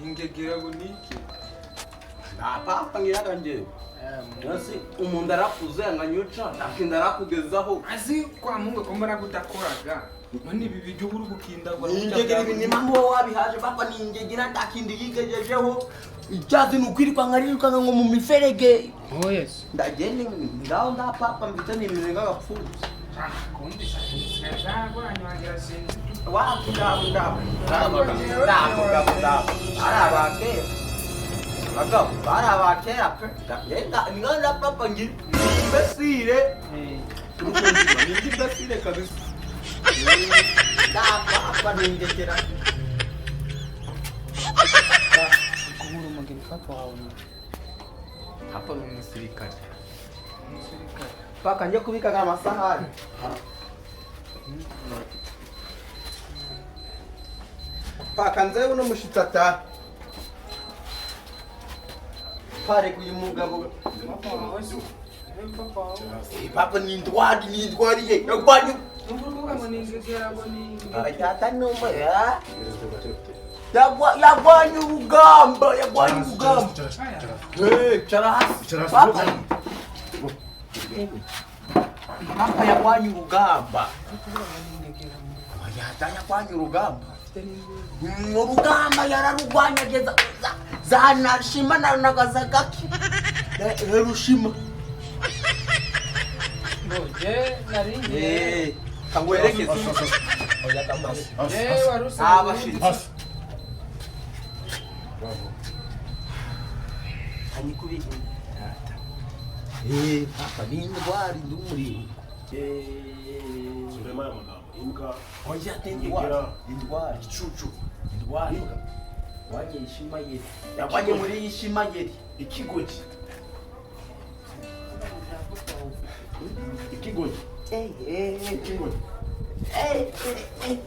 Ningegera ngo niki? Nta papa ngiraga njyewe. Nasi umuntu arakuze anganyuca ntakinda arakugezaho. Azi kwa Mungu ko mbona kudakoraga. None ibi biryo uri gukindagura. Ningegera ibi ni mpamvu wowe wabihaje papa, ningegera ntakindi yigejejeho. Icyazi ni ukwirukanka arirukanka ngo mu miferege. Oh yes. Ndagenda ngaho nda papa mbita nimeze nk'agapfuye. Kundi shaka wangira sinzi. Wapi ndabo ndabo ndabo ndabo ndabo ari abakera, abagabo bari abakera pe. Ndagenda ngaho nda papa ngira imbesire. Ni imbesire kabisa. Nda papa ningegera. Kubura umugeni papa wawe. Papa ni umusirikare. Umusirikare. Paka njye kubika amasahani. Paka nzewe uno mushitsi ataha. Pareka uyu mugabo. Papa wawe se. Papa wawe. Eh, papa ni indwari, ni indwari ye yarwanye. Nubwo uvuga ngo ningegera ngo ni. Tata ni umwe yarwanye urugamba, yarwanye urugamba. Eh, cara hasi. Papa, papa yarwanye urugamba. Oya, yarwanye urugamba. Urugamba yararurwanya ageza za Nashima na Nagasaki, Hiroshima. Ngo je nari ngiye. Eh, kangwerekeze. Oya, kamare. Je wari usanzwe. Abashitsi. Kanyikubi tata. Eh, papa ni indwara ndumuriro. Eh. Surema aya magambo imbwa. Oya, ni indwara. Indwara icucu. Indwara. Wanye ishimayeri. Yawanye muri ishimayeri. Ikigogi, ikigogi. Eh eh. Ikigogi. Eh eh.